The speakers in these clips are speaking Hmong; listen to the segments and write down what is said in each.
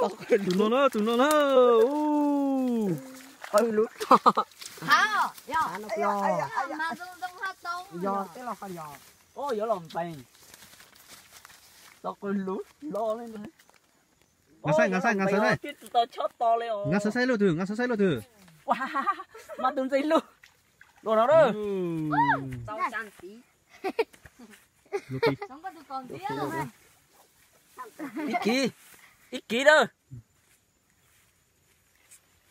Tus no na, tus no na. Ub. Qw lub no. Yog, yog, yog, yog. Ub, yuav los npeeg. Tau qw lub lo li ntawd. Nqa saib, nqa saib, nqa saib saib. Nqa saib saib luaj twg, nqa saib saib luaj twg. Mas tus ntxim hlub. Luaj no. Ib kiv, ib kiv a.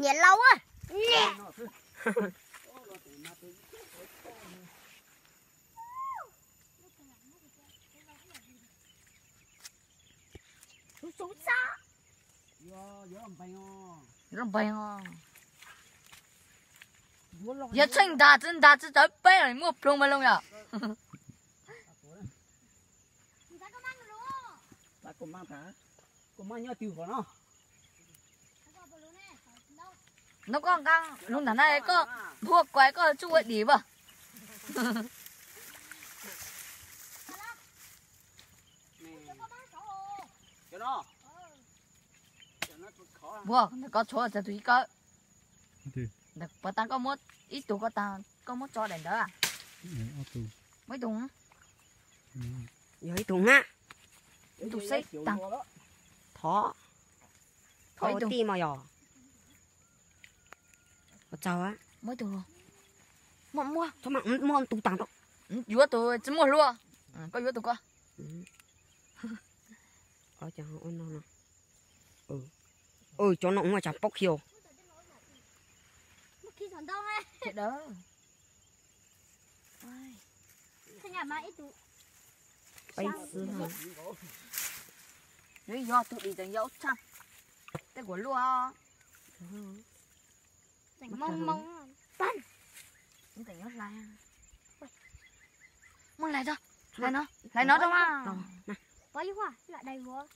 Niam laus. Yuav npeeg os. Yog tsheej ntas tsi ntas tsi tawv peb los muaj ploog mas loo yom. No koj nqa lug ntawm na, koj npua kuas koj tsuj ua dim as. Npua ntawm koj tshuav txog tus ib kawm. Ntawm puas tas koj muab ib tug, koj tas koj muab tso daim ntawd. Muab ib tug. Yog ib tug na. Ib tug xeb tag. Thov. Thov ib tug mas yog. Ua tsaug. Muab ib tug. Muab, muab, muab tus tag rau. Yuav tus tsis muaj hlua. Koj yuav tus ko. Cov no muaj tsam paub khi. Peb xwb. Nws yog tus dim tseem yau tshaj. Tej kuv luaj. Tseem moo moo. Tseem yuav hlais. Muab hlais tso. Hlais no, hlais no rau mas. Pov ib huaj lam dais huav.